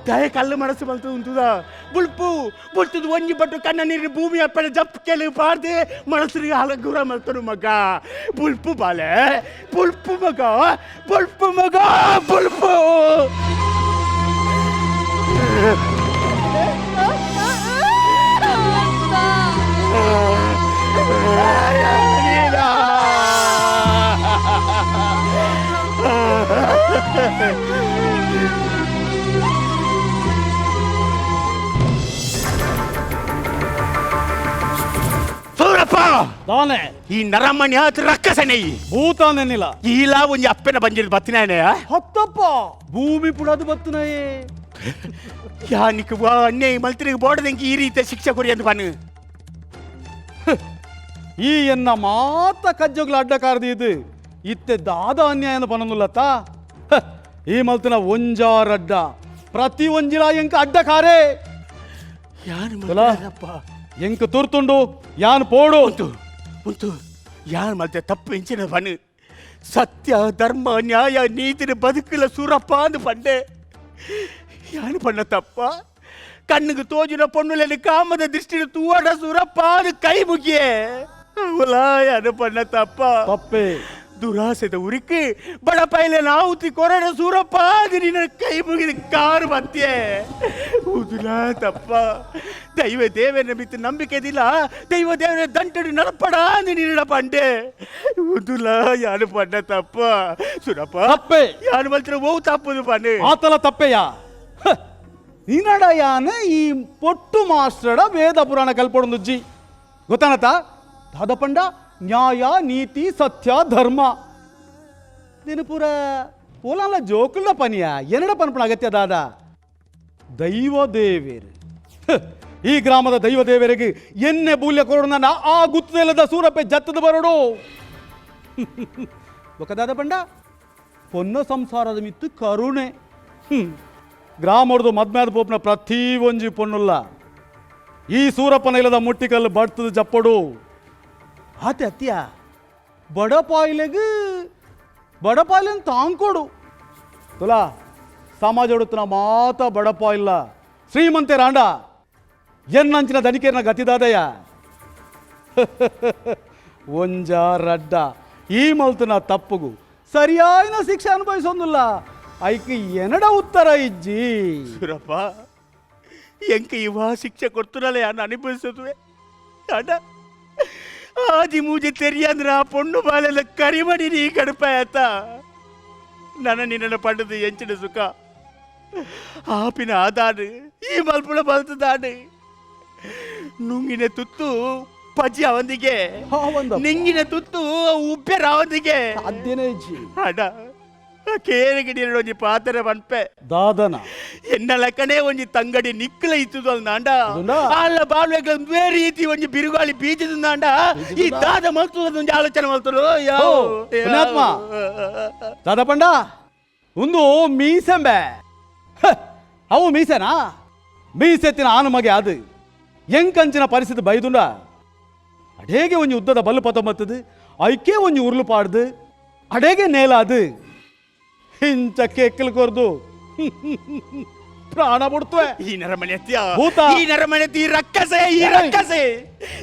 ದಯ ಕಲ್ಲು ಮನಸ್ಸು ಮಲ್ತು ಉಂತುದ ಬುಲ್ಪು ಬುಲ್ತುದು ಒಂಜಿ ಬಟ್ಟು ಕಣ್ಣ ನೀರು ಭೂಮಿ ಅಪ್ಪಣ ಜಪ್ ಕೆಲು ಪಾರ್ದೆ ಮನಸ್ಸಿಗೆ ಹಲಗುರ ಮಲ್ತನು ಮಗ ಬುಲ್ಪು ಬಾಲೆ ಬುಲ್ಪು ಮಗ ಬುಲ್ಪು ಮಗ ಬುಲ್ಪು. ಸುರಪ್ಪ ದಾನೆ ಈ ನರಮಣಿ ಆತ ರಕ್ಕಸನೆ ಭೂತಾನೆನಿಲ ಈಲಾ ಒಂಜಿ ಅಪ್ಪೆನ ಬಂಜಿರ್ ಬತ್ತಿನಾನೆ ಹತ್ತಪ್ಪ ಭೂಮಿ ಪುಡದು ಬತ್ತುನಯೇ ಯಾನಿಕ್ ವಾ ಅನ್ಯಾಯ ಮಲ್ತಿರಿಗೆ ಬೋಡದಂಗೆ ಈ ರೀತಿಯ ಶಿಕ್ಷೆ ಕೊರಿ ಅಂತ ಪನ್ನು ಈ ಎನ್ನ ಮಾತ ಕಜ್ಜೊಗ್ಲ ಅಡ್ಡಕಾರ್ದಿ ಇದು ಇತ್ತೆ ದಾದ ಅನ್ಯಾಯನ ಪನನುಲ್ಲತ್ತ. ಈ ಮಲ್ತನ ಒಂಜಾರಡ್ಡ ಪ್ರತಿ ಒಂಜಿಲ ಎಂಕ ಅಡ್ಡಕಾರೆ. ಯಾರು ತುಲಾ. ಎಂಕ ತುರ್ತುಂಡು ಯಾನ್ ಪೋಡು. ಉಂಟು ಉಂಟು ಯಾರು ಮಲ್ತೆ ತಪ್ಪು ಎಂಚಿನ ಪನ್ನು ಸತ್ಯ ಧರ್ಮ ನ್ಯಾಯ ನೀತಿನ ಬದುಕಲ ಸೂರಪ್ಪ ಅಂದು ಪಂಡೆ. ಯಾನು ಪಣ್ಣ ತಪ್ಪ? ಕಣ್ಣಿಗೆ ತೋಜಿನ ಪೊಣ್ಣುలని ಕಾಮದ ದೃಷ್ಟಿನ ತೂವಡ ಸೂರಪ್ಪ ಅದು ಕೈ ಮುಗಿಯೇ ಅವಲ ಯಾನು ಪಣ್ಣ ತಪ್ಪ? ತಪ್ಪೆ. ದುರಾಸೆದ ಉರಿಕ್ ಬಡ ಪೈಲೆ ನಾವುತಿ ಕೊರಡ ಸೂರಪ್ಪ ಅದು ನಿನ್ನ ಕೈ ಮುಗಿದ ಕಾರು ಬತ್ತೆ ಉದುಲ ತಪ್ಪ. ದೈವ ದೇವನ ಮಿತ್ತು ನಂಬಿಕೆದಿಲ್ಲ, ದೈವ ದೇವನ ದಂಟಡಿ ನಡಪಡ ಅಂದು ನಿನ್ನ ಪಂಡೆ ಉದುಲ ಯಾನು ಪಣ್ಣ ತಪ್ಪ ಸುರಪ್ಪ? ತಪ್ಪೆ. ಯಾನು ಮಲ್ತಿರ ಓ ತಪ್ಪುದು ಪಣ್ಣು. ಆತಲ ತಪ್ಪೆಯ ನಿನಡ ಯಾನ ಈ ಪೊಟ್ಟು ಮಾಸ್ಟರ್ಡ ವೇದ ಪುರಾಣ ಕಲ್ಪೊಡೊಂದುಜ್ಜಿ ಗೊತ್ತಾನತ ದಾದ ಪಂಡ ನ್ಯಾಯ ನೀತಿ ಸತ್ಯ ಧರ್ಮ ನೀನು ಪೂರ ಪೋಲಾಲ ಜೋಕುಲ್ದ ಪನಿಯ ಎನ್ನಡ ಪನ್ಪಣ ಅಗತ್ಯ ದಾದ ದೈವ ದೇವೇರು. ಈ ಗ್ರಾಮದ ದೈವ ದೇವರಿಗೆ ಎನ್ನೆ ಬೂಲ್ಯ ಕೊರಡು ಆ ಗುತ್ತದೆಲ್ಲದ ಸೂರಪ್ಪೆ ಜತ್ತದ ಬರಡು ಒಕದಾದ ಪಂಡ ಪೊನ್ನ ಸಂಸಾರದ ಮಿತ್ತು ಕರುಣೆ. ಗ್ರಾಮಡ್ದು ಮದ್ಮ್ಯಾದ ಪೋಪ್ನ ಪ್ರತಿ ಒಂಜಿ ಪೊನ್ನುಲ್ಲ ಈ ಸೂರಪ್ಪನ ಇಲ್ಲದ ಮುಟ್ಟಿಕಲ್ಲು ಬಡ್ತದ ಜಪ್ಪಡು ಆತೆ ಅತ್ತಿಯ ಬಡಪಾಯಿಲೆಗ್ ಬಡಪಾಯಿಲೆನ್ ತಾಂಕೊಡು ತುಲಾ ಸಮಾಜ ಹುಡುತನ ಮಾತ ಬಡಪಾಯಿಲ್ಲ ಶ್ರೀಮಂತೆ ರಾಂಡ ಎನ್ನಂಚಿನ ದನಿಕೇರ್ನ ಗತಿದಾದಯ ಒಂಜ ರಡ್ಡ ಈ ಮಲ್ತನ ತಪ್ಪುಗು ಸರಿಯಾಯಿನ ಶಿಕ್ಷೆ ಅನುಭವಿಸೊಂದಿಲ್ಲ ಐಕ್ ಎನಡ ಉತ್ತರ ಇಜ್ಜಿ. ಸುರಪ್ಪ ಎಂಕ ಇವ ಶಿಕ್ಷೆ ಕೊಡ್తుರಲ್ಲ ಯಾನು ಅನುಭವಿಸುತ್ತವೆ ಅಣ್ಣ ಆದಿ ಮೂಜೆ ತೆರಿಯಂದ್ರ ಆ ಪೊಣ್ಣು ಬಾಲೆಲ್ಲ ಕರಿಮಣಿ ನೀ ಕಡುಪಾಯತ ನನ್ನ ನಿನ್ನ ಪಂಡದು ಎಂಚಿನ ಸುಖ ಆಪಿನ ಆದಾಡು ಈ ಮಲ್ಪುಳ ಬಲ್ತದಾಡು ನುಂಗಿನ ತುತ್ತು ಪಜಿ ಅವಂದಿಗೆ ಆವಂದಪ್ಪ. ನಿಂಗಿನ ತುತ್ತು ಉಬ್ಬೆ ರಾವಂದಿಗೆ ಸಾಧ್ಯನೇ ಇಜ್ಜಿ. ಅಣ್ಣ ಕೇರಿಗಿಡಿ ಒಂಜಿ ಪಾತ್ರ ಪನ್ಪೆ ದಾದನ ಎನ್ನ ಲೆಕ್ಕನೇ ಒಂಜಿ ತಂಗಡಿ ನಿಕ್ಕಲ ಇತ್ತದು ನಾಂಡ ಅದುಂಡಾ? ಅಲ್ಲ ಬಾಳ್ವೆಗಳ ಬೇರೆ ರೀತಿ ಒಂಜಿ ಬಿರುಗಾಳಿ ಬೀಜದ ನಾಂಡ ಈ ದಾದ ಮಲ್ತದ ಒಂಜಿ ಆಲೋಚನೆ ಮಲ್ತರು. ಓ, ಪುಣ್ಯಾತ್ಮ. ದಾದ ಪಂಡ ಒಂದು ಮೀಸೆಂಬೆ. ಅವು ಮೀಸೆನಾ ಮೀಸೆತ್ತಿನ ಆನು ಮಗೆ ಅದು ಎಂಕಂಚಿನ ಪರಿಸ್ಥಿತಿ ಬೈದುಂಡ ಅಡೇಗೆ ಒಂಜಿ ಉದ್ದದ ಬಲ್ಲು ಪತ್ತೊಂಬತ್ತದು ಐಕೆ ಒಂಜಿ ಉರುಳು ಪಾಡ್ದು ಅಡೇಗೆ ನೇಲಾದು ಇಂಚ ಕೆಕ್ಕಲು ಕೊರ್ದು ಪ್ರಾಣ ಬಿಡ್ತವೆ. ಈ ನರಮನೆ ಅತ್ಯ ಭೂತ. ಈ ನರಮನೆ ಈ ರಕ್ಕಸೆ ಈ ರಕ್ಕಸೆ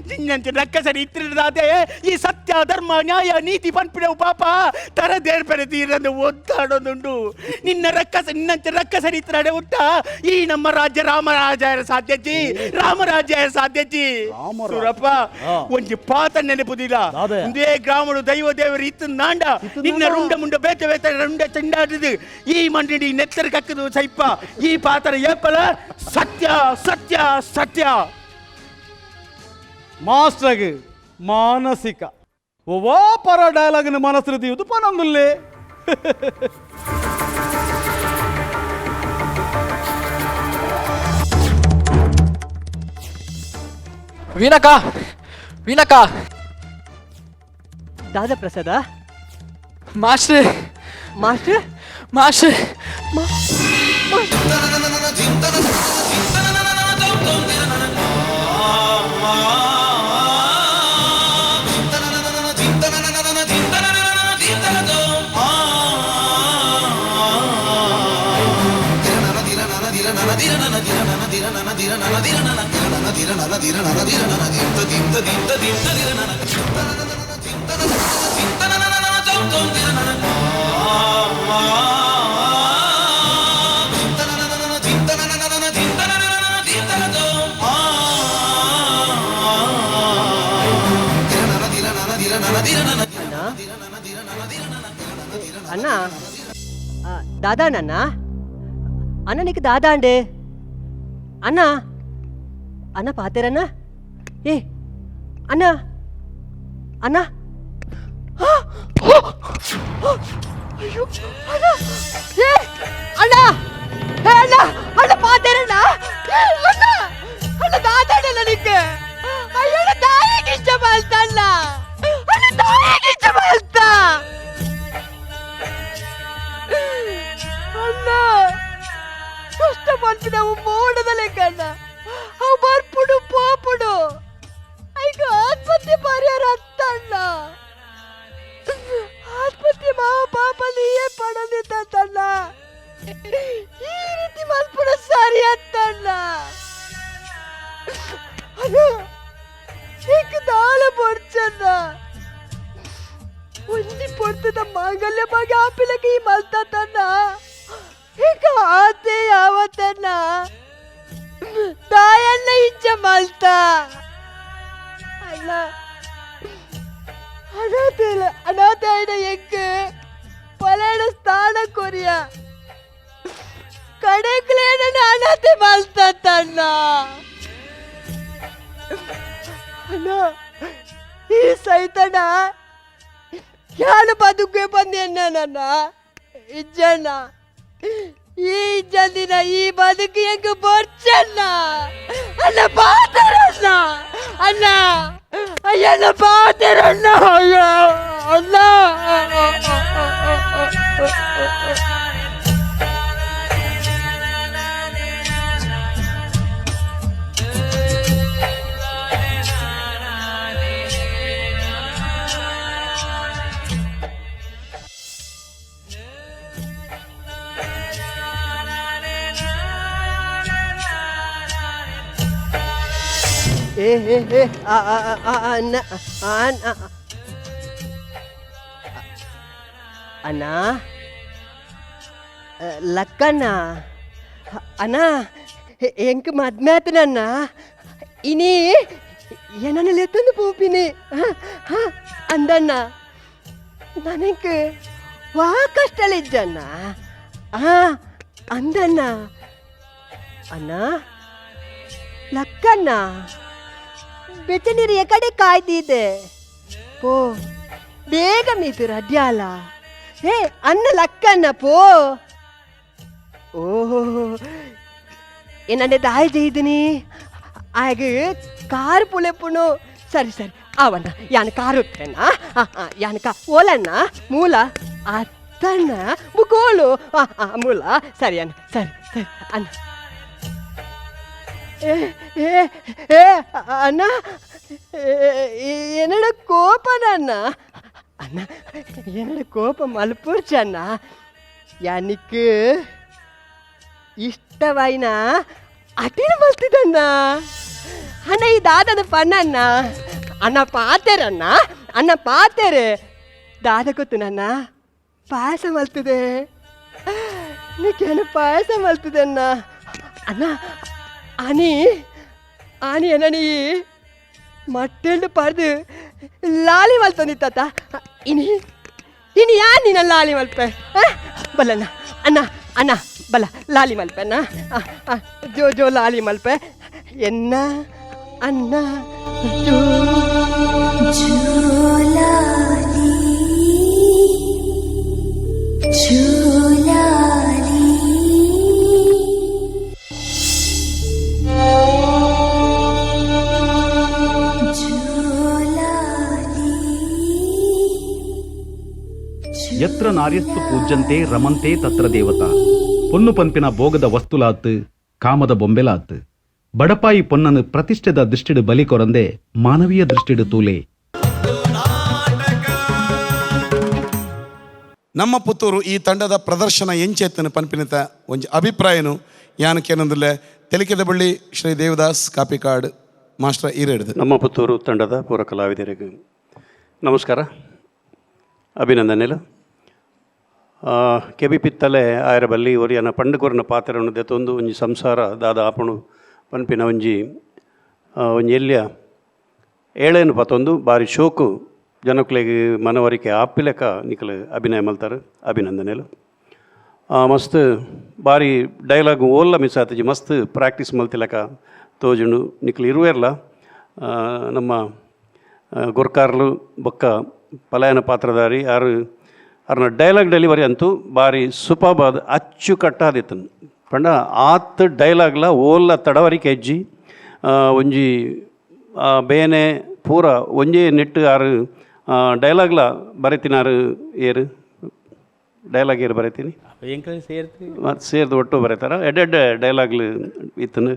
ನಿನ್ನಂತೆ ರಕ್ಕಸೆ ಇತ್ತಿರದಾದೆ ಈ ಸತ್ಯ ಧರ್ಮ ನ್ಯಾಯ ನೀತಿ ಪನ್ಪಿಡವು ಪಾಪ ತರ ದೇರ್ಪೆರೆ ತೀರಂದು ಒದ್ದಾಡೋದುಂಡು. ನಿನ್ನ ರಕ್ಕಸ ನಿನ್ನಂತೆ ರಕ್ಕಸೆ ಇತ್ತಿರಡೆ ಹುಟ್ಟ ಈ ನಮ್ಮ ರಾಜ್ಯ ರಾಮರಾಜ ಸಾಧ್ಯಜಿ ರಾಮರಾಜ್ಯ ಸಾಧ್ಯಜಿ. ರಾಮರಾಜ್ಯ. ಸೂರಪ್ಪ ಒಂಜಿ ಪಾತ ನೆನಪುದಿಲ್ಲ. ದಾದೆ. ಒಂದೇ ಗ್ರಾಮಡು ದೈವ ದೇವರು ಇತ್ತು ನಾಂಡ ಇತ್ತು ನಿನ್ನ ನಾಂಡ. ರುಂಡ ಮುಂಡ ಬೇತೆ ಬೇತೆ ರುಂಡ ಚೆಂಡಾಡಿದು ಈ ಮಂಡಿ ನೆತ್ತರ ಕಕ್ಕದು ಸೈಪ ಈ ಪಾತ್ರ ಏಪಲ ಸತ್ಯ ಸತ್ಯ ಸತ್ಯ. ಮಾಸ್ಟರ್ಗ್ ಮಾನಸಿಕ ಒವ್ವಾ ಪರ ಡೈಲಾಗ್ನ ಮನಸ್ಸು ದಿಯುದು ಪನೊಂದುಲ್ಲೆ. ವೀನಕ್ಕ, ವೀನಕ್ಕ. ದಾದಾ ಪ್ರಸಾದ. ಮಾಸ್ಟ್ರ್. ಮಾಸ್ಟರ್. ಮಾಸ್ಟ್ರ್. ಅಣ್ಣ ಅಣ್ಣ ದಾದಾ ಅಣ್ಣ ಅಣ್ಣ నీకు దాదా అండి అన్న అన్న పాతేరన్న ఏ అన్న. ಅಣ್ಣ, ಅಯ್ಯೋ ಅಣ್ಣ, ಏ ಅಣ್ಣ, ಏ ಅಣ್ಣ, ಅಣ್ಣ ಪಾತೇರಣ್ಣ, ಏ ಅಣ್ಣ, ಅಣ್ಣ ದಾದಾಡಲ್ಲ ನಿಕ್ಕೆ. ಅಯ್ಯೋ ಅಣ್ಣ, ತಾಯಿಗೆ ಇಷ್ಟ ಬಲ್ತಣ್ಣ, ಅಣ್ಣ ತಾಯಿಗೆ ಇಷ್ಟ ಬಲ್ತ. ಅಣ್ಣ ಕಷ್ಟ ಪಡ್ಪಿನ ಮೋಡದ ಲೆಕ್ಕಣ್ಣ, ಅವು ಬರ್ಪುಡು ಪೋಪುಡು, ಐಕ ಆತ್ಮಹತ್ಯೆ ಪರಿಹಾರ ಅತ್ತಣ್ಣ. ಆತ್ಮಹತ್ಯೆ ಮಾ ಪಾಪ ನೀಯೇ ಪಡೋದಿತ್ತಣ್ಣ, ಈ ರೀತಿ ಮಲ್ಪುಡ ಸರಿ ಅತ್ತಣ್ಣ. ಅಣ್ಣ ಈಗ ದಾಳ ಪೊರ್ಚಣ್ಣ, ಒಂಜಿ ಪೊರ್ತದ ಮಾಂಗಲ್ಯ ಬಗ್ಗೆ ಆಪಿಲಕ್ಕೆ ಈ ಮಲ್ತಣ್ಣ, ಈಗ ಆತೆ ಯಾವತ್ತಣ್ಣ ತಾಯಣ್ಣ ಇಂಚ ಮಲ್ತ. ಅಣ್ಣ ಅನಾಥ ಅನಾಥ ಎಂಕ್ ಪಲಾಣ ಸ್ಥಾನ ಕೊರಿಯ ಕಡೆಕ್ಲೇನ ಅನಾಥೆ ಮಲ್ತಣ್ಣ. ಅಣ್ಣ ಈ ಸೈತಣ್ಣ ಯಾರು ಬದುಕೆ ಬಂದೆ ನನ್ನ ಇಜ್ಜಣ್ಣ, ಈ ಇಜ್ಜಂದಿನ ಈ ಬದುಕು ಹೆಂಗ ಬರ್ಚಣ್ಣ. ಅಣ್ಣ ಪಾತರಣ್ಣ, ಅಣ್ಣ ಅಯ್ಯಣ್ಣ ಪಾತರಣ್ಣ, ಅಯ್ಯೋ ಅಣ್ಣ. ಏ ಏ ಏ ಆ ಆ ಆ ಅಣ್ಣ ಅಣ್ಣ ಅಣ್ಣ ಲಕ್ಕಣ್ಣ ಅಣ್ಣ, ಎಂಕ್ ಮದ್ಮೆ ಆತನಣ್ಣ, ಇನಿ ಏನನ್ನ ಲೆತ್ತೊಂದು ಪೋಪಿನಿ ಅಂದಣ್ಣ. ನನಗೆ ವಾ ಕಷ್ಟಲಿಜ್ಜಣ್ಣ ಅಂದಣ್ಣ. ಅಣ್ಣ ಲಕ್ಕಣ್ಣ ಬೆಚ್ಚ ನೀರು ಎಕಡೆ ಕಾಯ್ದಿದೆ ಪೋ, ಬೇಗ ಮೀತು ರಡ್ಯಾಲ. ಏ ಅಣ್ಣ ಲಕ್ಕಣ್ಣ ಪೋ. ಓಹೋ ಏನಂಡೆ ದಾಯ ಜೈದಿನಿ ಆಗ ಕಾರ್ ಪುಲೆಪುನು. ಸರಿ ಸರಿ ಅವಣ್ಣ ಯಾನ್ ಕಾರ್ ಉತ್ತಣ್ಣ, ಯಾನ್ ಕಾ ಓಲಣ್ಣ ಮೂಲ ಅತ್ತಣ್ಣ ಬುಕೋಲು ಮೂಲ. ಸರಿ ಅಣ್ಣ, ಸರಿ ಸರಿ ಅಣ್ಣ. ಏ ಏ ಏ ಅಣ್ಣ ಏನಡ ಕೋಪನಣ್ಣ, ಅಣ್ಣ ಏನಡ ಕೋಪ ಮಲ್ಪುರ್ಚಣ್ಣ. ಯಾನಿಕ್ ಇಷ್ಟವಾಯಿನ ಅಟಿಲ್ ಮಲ್ತಿದಣ್ಣ. ಅಣ್ಣ ಈ ದಾದನ ಪಣ್ಣಣ್ಣ, ಅಣ್ಣ ಪಾತೇರಣ್ಣ, ಅಣ್ಣ ಪಾತೇರೆ ದಾದ ಗೊತ್ತು ನನ್ನ ಪಾಯಸ ಮಲ್ತಿದೆ, ನೀಕೇನು ಪಾಯಸ ಮಲ್ತಿದೆ ಅಣ್ಣ. ಅಣ್ಣ ಆನಿ ಆನಿ ಅಣ್ಣ ನೀ ಮಟ್ಟೆಲ್ಡು ಪಡ್ದು ಲಾಲಿ ಮಲ್ತೊಂದಿತ್ತ. ಇನಿ ಇನಿ ಯಾ ನೀನ ಲಾಲಿ ಮಲ್ಪೆ ಬಲ್ಲಣ್ಣ, ಅಣ್ಣ ಅಣ್ಣ ಬಲ್ಲ ಲಾಲಿ ಮಲ್ಪೆ ಅಣ್ಣ, ಜೋ ಜೋ ಲಾಲಿ ಮಲ್ಪೆ ಎನ್ನ ಅಣ್ಣ ಜೋ ಯತ್ರ ನಾರ್ಯಸ್ತು ಪೂಜ್ಯಂತೆ ರಮಂತೆ ತತ್ರ ದೇವತಾ. ಪೊನ್ನು ಪನ್ಪಿನ ಭೋಗದ ವಸ್ತುಲಾತ್ ಕಾಮದ ಬೊಂಬೆಲಾತ್ ಬಡಪಾಯಿ ಪೊನ್ನನು ಪ್ರತಿಷ್ಠೆದ ದೃಷ್ಟಿಡು ಬಲಿ ಕೊರಂದೆ ಮಾನವೀಯ ದೃಷ್ಟಿಡು ತೂಲೆ. ನಮ್ಮ ಪುತ್ತೂರು ಈ ತಂಡದ ಪ್ರದರ್ಶನ ಎಂಚೆತ್ತನ ಪನ್ಪಿನತ ಒಂಜಿ ಅಭಿಪ್ರಾಯನು ಯಾನಕ್ಕೇನಂದ್ರೆ ತೆಲಿಕೆದ ಬಳ್ಳಿ ಶ್ರೀ ದೇವದಾಸ್ ಕಾಪಿಕಾಡ್ ಮಾಸ್ಟರ್ ಈರೇಡ್ದು. ನಮ್ಮ ಪುತ್ತೂರು ತಂಡದ ಪೂರ ಕಲಾವಿದರಿಗೆ ನಮಸ್ಕಾರ, ಅಭಿನಂದನೆಲು. ಕೆಬಿ ಪಿತ್ತಲೆ ಆಯರ ಬಲ್ಲಿ ಒರಿಯನ ಪಂಡುಕೊರನ ಪಾತ್ರವನ್ನು ದೆತ್ತೊಂದು ಒಂಜಿ ಸಂಸಾರ ದಾದ ಆಪಣು ಪನ್ಪಿನ ಒಂಜಿ ಒಂಜಿ ಎಲ್ಯ ಏಳೇನು ಪತ್ತೊಂದು ಬಾರಿ ಶೋಕು ಜನಕ್ಲೆಗ್ ಮನವರಿಕೆ ಆಪಿಲೆಕ ನಿಕಲ್ ಅಭಿನಯ ಮಲ್ತಾರೆ, ಅಭಿನಂದನೆಲು. ಮಸ್ತ್ ಬಾರಿ ಡೈಲಾಗ್ ಓಲ್ಲ ಮಿಸ್ ಆತಜಿ, ಮಸ್ತ್ ಪ್ರಾಕ್ಟೀಸ್ ಮಲ್ತಿಲಕ ತೋಜುಂಡು ನಿಕಲ್ ಇರುವೆರ್ಲ. ನಮ್ಮ ಗೊರ್ಕಾರ್ಲು ಬೊಕ್ಕ ಪಲಾಯನ ಪಾತ್ರಧಾರಿ ಆರು ಅರ್ನ ಡೈಲಾಗ್ ಡೆಲಿವರಿ ಅಂತೂ ಬಾರಿ ಸುಪಬಾದ ಅಚ್ಚುಕಟ್ಟಾದಿತ್ತನು. ಪಂಡ ಆತ್ ಡೈಲಾಗ್ಲ ಓಲ್ಲ ತಡವರಿಕೆ ಹೆಜ್ಜಿ ಒಂಜಿ ಬೇನೆ ಪೂರ ಒಂಜೇ ನೆಟ್ಟು ಆರು ಡೈಲಾಗ್ಲ ಬರೆತಿನಾರು ಏರು ಡೈಲಾಗ್ ಏರು ಬರೆತೀನಿ ಎಂಕಲ್ ಸೇರ್ತು ಮತ್ತು ಸೇರ್ದು ಒಟ್ಟು ಬರೀತಾರೆ ಎಡ್ಡೆಡ್ಡೆ ಡೈಲಾಗ್ಲು ಇತ್ತನು.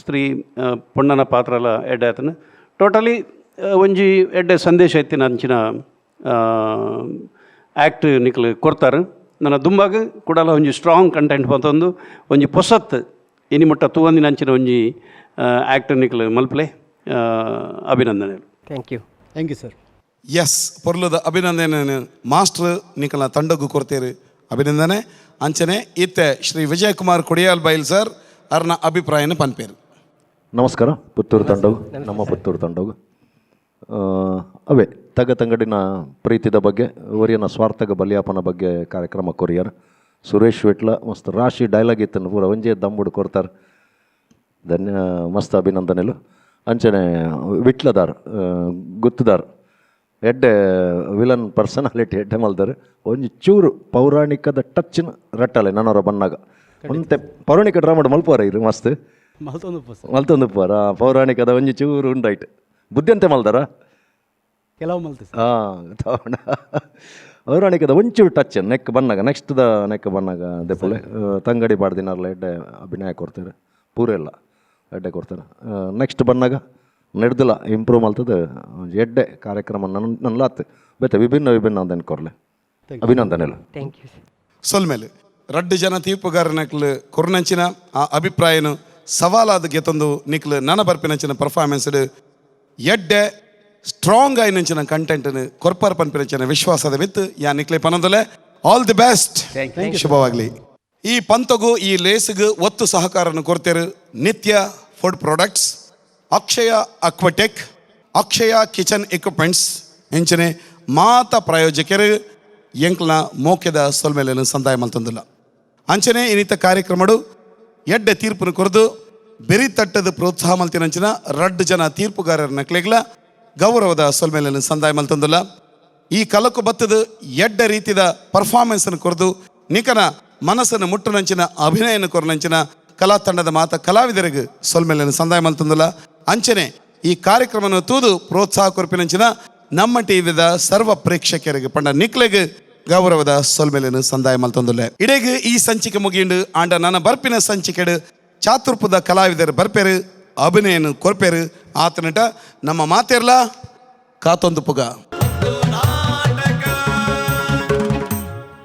ಸ್ತ್ರೀ ಪೊಣ್ಣನ ಪಾತ್ರಲ ಎಡ್ಡೆ ಆತನು. ಟೋಟಲಿ ಒಂಜಿ ಎಡ್ಡೆ ಸಂದೇಶ ಇತ್ತಿನ ಅಂಚಿನ ಆ್ಯಕ್ಟ್ ನಿಕ್ಲು ಕೊಡ್ತಾರೆ. ನನ್ನ ದುಂಬಾಗ ಕೂಡಲ ಒಂಜಿ ಸ್ಟ್ರಾಂಗ್ ಕಂಟೆಂಟ್ ಬಂತೊಂದು ಒಂಜಿ ಪೊಸತ್ ಇನಿ ಮುಟ್ಟ ತೂವಂದಿನ ಅಂಚಿನ ಒಂಜಿ ಆ್ಯಕ್ಟ್ ನಿಕ್ಲು ಮಲ್ಪಲೆ. ಅಭಿನಂದನೆ. Thank you. Thank you sir. Yes, ಪೊರ್ಲುದ ಅಭಿನಂದನೆ ಮಾಸ್ಟರ್ ನಿಕಲ್ನ ತಂಡಗು ಕೊಡ್ತೀರಿ ಅಭಿನಂದನೆ. ಅಂಚನೆ ಇತ್ತೆ ಶ್ರೀ ವಿಜಯಕುಮಾರ್ ಕೊಡಿಯಾಲ್ ಬೈಲ್ ಸರ್ ಅರ್ನ ಅಭಿಪ್ರಾಯನ ಪನ್ಪೇರು. ನಮಸ್ಕಾರ ಪುತ್ತೂರು ತಂಡವು, ನಮ್ಮ ಪುತ್ತೂರು ತಂಡವು. ಅವೇ ತಗ ತಂಗಡಿನ ಪ್ರೀತಿದ ಬಗ್ಗೆ, ಒರಿಯನ ಸ್ವಾರ್ಥಗ ಬಲಿಯಾಪನ ಬಗ್ಗೆ ಕಾರ್ಯಕ್ರಮ ಕೊರಿಯರ್ ಸುರೇಶ್ ವಿಟ್ಲ ಮಸ್ತ್ ರಾಶಿ ಡೈಲಾಗ್ ಇತ್ತನ್ನು ಪೂರ ಒಂಜೇ ದಮ್ಮುಡು ಕೊರ್ತಾರೆ. ಧನ್ಯ, ಮಸ್ತ್ ಅಭಿನಂದನೆಲು. ಅಂಚನೆ ವಿಟ್ಲದಾರ್ ಗುತ್ತುದಾರ್ ಎಡ್ಡೆ ವಿಲನ್ ಪರ್ಸನಾಲಿಟಿ ಎಡ್ಡೆ ಮಲ್ದಾರ್. ಒಂಜಿ ಚೂರು ಪೌರಾಣಿಕದ ಟಚ್ನ ರಟ್ಟಲೆ ನನವರ ಬನ್ನಾಗ ಒಂತೆ ಪೌರಾಣಿಕ ಡ್ರಾಮಡ್ ಮಲ್ಪುವಾರ ಇರು ಮಸ್ತ್ ಮಲ್ತೊಂದು ಮಲ್ತೊಂದು ಉಪ್ಪುವಾರ. ಪೌರಾಣಿಕದ ಒಂಜಿ ಚೂರು ಉಂಡಾಯ್ತು ಬುದ್ಧಿಂತೆ ಮಲ್ದಾರ ಕೆಲವು ಮಲ್ತು. ಹಾಂ, ತವಣ ಪೌರಾಣಿಕದ ಒಂಚೂರು ಟಚ್ ನೆಕ್ ಬನ್ನಾಗ ನೆಕ್ಸ್ಟ್ the neck ಬನ್ನಾಗ ದೆಪ್ಪಲೆ ತಂಗಡಿ ಪಾಡ್ದಿನಾರ್ಲ ಎಡ್ಡೆ ಅಭಿನಯ ಕೊಡ್ತಾರೆ, ಪೂರೆಲ್ಲ ಎಡ್ಡೆ ಕೊಡ್ತಾರೆ. ನೆಕ್ಸ್ಟ್ ಬನ್ನಾಗ ನಡೆದಿಲ್ಲ ಇಂಪ್ರೂವ್ ಮಲ್ತದ ಒಂಜಿ ಎಡ್ಡೆ ಕಾರ್ಯಕ್ರಮ ನನ್ನ ನನ್ಲಾತ್ ಬೇತೆ ವಿಭಿನ್ನ ವಿಭಿನ್ನ ಅಂದನ್ ಕೊರ್ಲೆ ಅಭಿನಂದನೆಲ್ಲ. Thank you sir. ಸೊಲ್ಮೇಲೆ ರಡ್ಡು ಜನ ತೀರ್ಪುಗಾರನಕ್ಲು ಕೊರ್ನಂಚಿನ ಆ ಅಭಿಪ್ರಾಯನು ಸವಾಲಾದ ಗೆತೊಂದು ನಿಕ್ಲು ನನ ಬರ್ಪಿನಂಚಿನ ಪರ್ಫಾರ್ಮೆನ್ಸ್ ಎಡ್ಡೆ ಸ್ಟ್ರಾಂಗ್ ಆಯಿನಂಚಿನ ಕಂಟೆಂಟ್ ಕೊರ್ಪರ್ ಪನ್ಪಿನಂಚಿನ ವಿಶ್ವಾಸದ ಮಿತ್ತು ಯಾ ನಿಕ್ಲೆ ಪನೊಂದಲೆ. ಆಲ್ the best, ಶುಭವಾಗಲಿ. ಈ ಪಂತಗೂ ಈ ಲೇಸ್ಗ್ ಒತ್ತು ಸಹಕಾರನ್ನು ಕೊಡ್ತೇರು Nithya food products, Akshaya Aquatech, Akshaya kitchen equipments ಎಂಚನೆ ಮಾತ ಪ್ರಾಯೋಜಕರು ಎಂಕ್ಲನ ಮೋಕೆದ ಸೊಲ್ಮೇಲೆನು ಸಂದಾಯ ಮಲ್ತಂದಿಲ್ಲ. ಅಂಚನೆ ಇನ್ನಿತ ಕಾರ್ಯಕ್ರಮಡು ಎಡ್ಡೆ ತೀರ್ಪುನು ಕೊರದು ಬೆರಿ ತಟ್ಟದ ಪ್ರೋತ್ಸಾಹ ಮಲ್ತಿನಂಚಿನ ರಡ್ಡು ಜನ ತೀರ್ಪುಗಾರರ ನಕ್ಲೆಗ್ಲ ಗೌರವದ ಸೊಲ್ಮೇಲೆನು ಸಂದಾಯ ಮಲ್ತಂದಿಲ್ಲ. ಈ ಕಲಕು ಬತ್ತದ ಎಡ್ಡೆ ರೀತಿದ ಪರ್ಫಾರ್ಮೆನ್ಸನ್ನು ಕೊರದು ನಿಕನ ಮನಸ್ಸನ್ನು ಮುಟ್ಟುನಂಚಿನ ಅಭಿನಯನ ಕೊರನಂಚಿನ ಕಲಾ ತಂಡದ ಮಾತ ಕಲಾವಿದರಿಗೆ ಸೊಲ್ಮೇಲೆನು ಸಂದಾಯ ಮಲ್ತಂದಿಲ್ಲ. ಅಂಚನೆ ಈ ಕಾರ್ಯಕ್ರಮವನ್ನು ತೂದು ಪ್ರೋತ್ಸಾಹ ಕೊರ್ಪಿನಂಚಿನ ನಮ್ಮ ಟಿವಿದ ಸರ್ವ ಪ್ರೇಕ್ಷಕರಿಗೆ ಪಂಡ ನಿಕ್ಲೆಗ್ ಗೌರವದ ಸೊಲ್ಮೇಲೆನು ಸಂದಾಯ ಮಲ್ತಂದುಲ್ಲೆ. ಇಡೇಗ್ ಈ ಸಂಚಿಕೆ ಮುಗಿಯುಂಡು. ಆಂಡ ನನ್ನ ಬರ್ಪಿನ ಸಂಚಿಕೆಡು ಚಾತುರ್ಪುದ ಕಲಾವಿದರು ಬರ್ಪೇರು, ಅಭಿನಯನು ಕೊರ್ಪೇರು. ಆತನಟ ನಮ್ಮ ಮಾತೇರ್ಲ ಕಾತೊಂದು ಪುಗ.